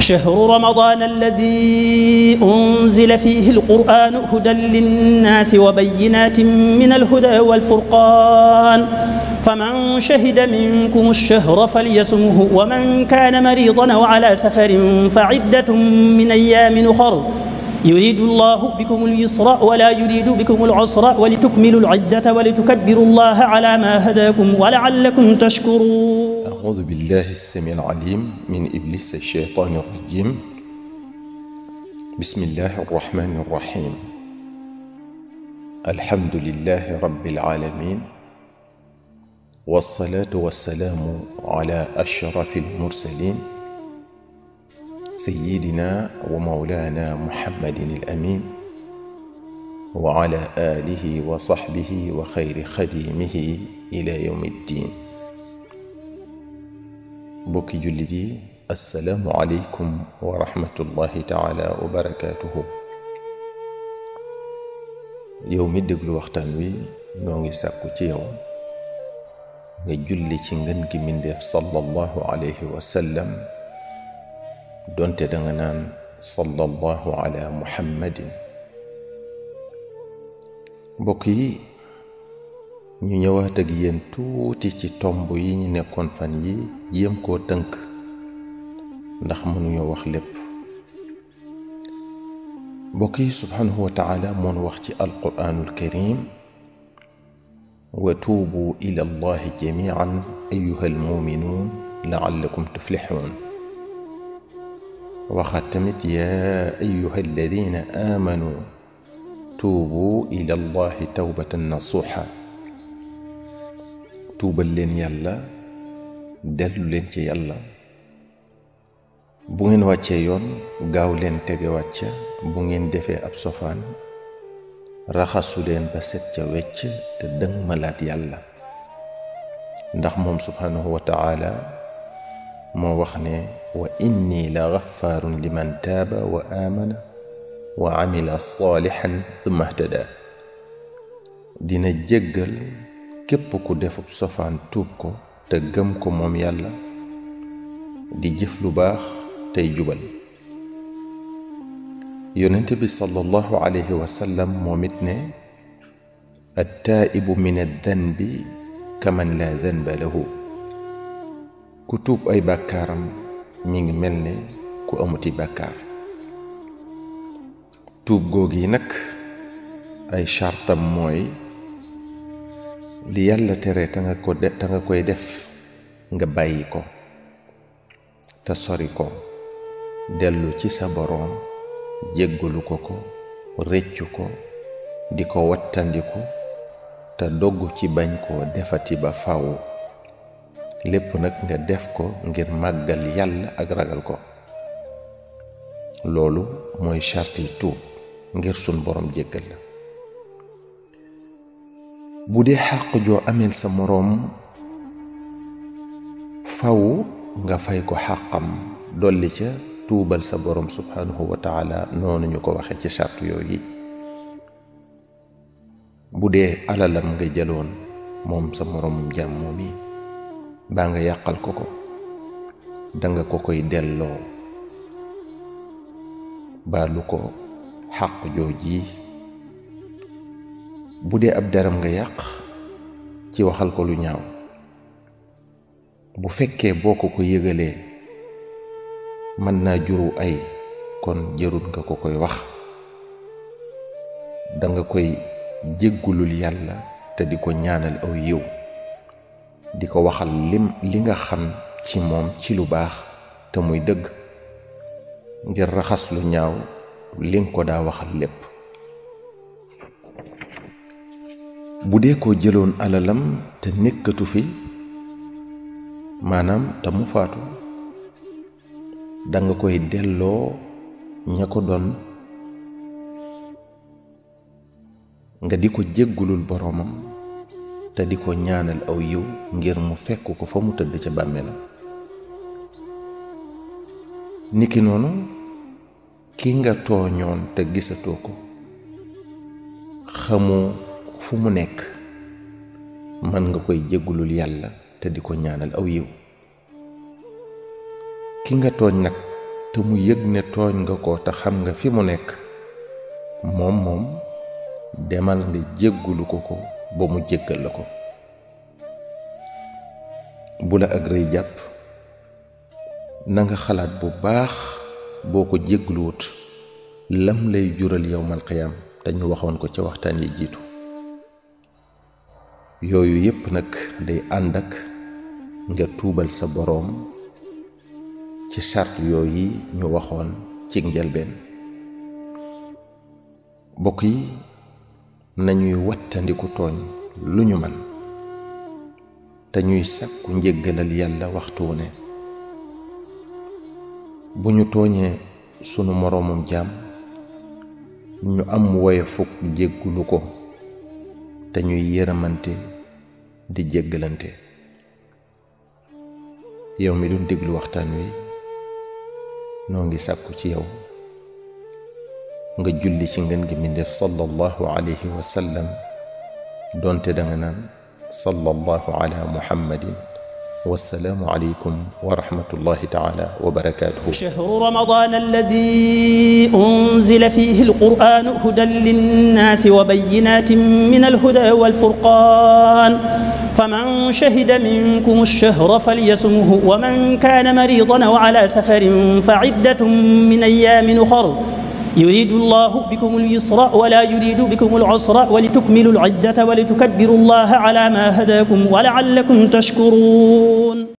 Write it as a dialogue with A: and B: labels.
A: شهر رمضان الذي أنزل فيه القرآن هدى للناس وبينات من الهدى والفرقان فمن شهد منكم الشهر فليصمه ومن كان مريضا أو على سفر فعدة من أيام أخر يريد الله بكم اليسر ولا يريد بكم العسر ولتكملوا العدة ولتكبروا الله على ما هداكم ولعلكم تشكرون.
B: أعوذ بالله السميع العليم من إبليس الشيطان الرجيم. بسم الله الرحمن الرحيم. الحمد لله رب العالمين، والصلاة والسلام على أشرف المرسلين سيدنا ومولانا محمد الأمين وعلى آله وصحبه وخير خديمه إلى يوم الدين. بوكي جلدي، السلام عليكم ورحمة الله تعالى وبركاته. يوم الدقل وقتان وي نونغي ساكو تيو nga julli ci ngeen gi mindeef sallallahu alayhi wa sallam, donte da nga naan sallallahu ala muhammadin. mbokk yi, ñu ñëwaat ak yéen tuuti ci tomb yi ñu nekkoon fan yi jéem koo tënk ndax mënuñoo wax lépp. mbokk yi, subhanahu wa taala moon wax ci alquranul karim: وتوبوا إلى الله جميعا أيها المؤمنون لعلكم تفلحون. وختمت: يا أيها الذين آمنوا توبوا إلى الله توبة نصوحا. توبا لين يلا، دلو لين تي يلا. bu ngeen wàccee yoon gaaw leen tege wàcca, bu ngeen defee ab sofaan raxasu leen ba set ca wecc te dëng malaat yàlla, ndax moom subhanahu wa ta'ala moo wax ne: wa inni la gaffaarun liman taaba wa amana wa amila salihan thumma ihtada. dina jéggal képp ku defub sofaan tuub ko te gëm ko moom yàlla, di jëf lu baax tey jubal. yonent bi sallallahu alayhi wa sallam moom it ne: attaa'ibu min ad-danbi kaman la danba lahu. ku tuub ay bàkkaaram mi ngi mel ne ku amuti bàkkaar. tuub googi nag ay chartam mooy li yàlla tere ta nga koy def nga bàyyi ko te sori ko, dellu ci sa boroom, jéggalu ko réccu ko, di ko wattandiku te doggu ci bañ koo defati ba faw. lépp nag nga def ko ngir màggal yàlla ak ragal ko. loolu mooy charti tuub ngir sun boroom jéggal la. bu dee xàq joo ameel sa moroom, faw nga fay ko xàqam, dolli ca tuubal sa boroom subhanahu wa ta'ala, noonu ñu ko waxe ci sartu yooyu. bu dee alalam nga jëloon moom sa moroomum jàmm moom yi, baa nga yàqal ko danga ko koy delloo, baalu ko xàq jooji. bu dee ab daram nga yàq ci waxal ko lu ñaaw, bu fekkee boo ko yëgalee mën naa juru ay, kon jërut nga ko koy wax. danga koy jéggulul yàlla te di ko ñaanal aw yiw, di ko waxal li nga xam ci moom ci lu baax te muy dëgg, ngir raxas lu ñaaw li nga ko daa waxal lépp. bu dee ko jëloon alalam te nekkatu fi, maanaam te mu faatu, danga koy delloo ña ko doon, nga di ko jéggulul boroomam te di ko ñaanal aw yiw ngir mu fekk ko fa mu tëdd ca bàmmeelam. niki noonu ki nga tooñoon te gisatoo ko, xamoo fu mu nekk, mën nga koy jéggulul yàlla te di ko ñaanal aw yiw. ki nga tooñ nag te mu yëg ne tooñ nga ko te xam nga fi mu nekk, moom demal nga jéggulu ko ba mu jéggal la ko. bu la ak rëy jàpp, na nga xalaat bu baax boo ko jéggluwut lam lay jural yawmal qiyaam dañu waxoon ko ca waxtaan yi jiitu. yooyu yépp nag day ànd ak nga tuubal sa boroom ci sart yooyu ñu waxoon ci njëlbeen. bokk yi, nañuy wattandiku tooñ lu ñu man te ñuy sàkku njéggalal yàlla waxtu wu ne. bu ñu tooñee sunu moroomum jaam, ñu am woyofuk jéggulu ko te ñuy yërëmante di jéggalante. yow mi doon déglu waxtaan wi, noo ngi sàkku ci yow nga julli ci ngën gi mbindéef sallallahu alayhi wa sallam, doonte danga naan sallallahu ala muhammadin. والسلام عليكم ورحمة الله تعالى وبركاته.
A: شهر رمضان الذي أنزل فيه القرآن هدى للناس وبينات من الهدى والفرقان، فمن شهد منكم الشهر فليصمه، ومن كان مريضا أو على سفر فعدة من أيام أخر، يريد الله بكم اليسر ولا يريد بكم العسر، ولتكملوا العدة ولتكبروا الله على ما هداكم ولعلكم تشكرون.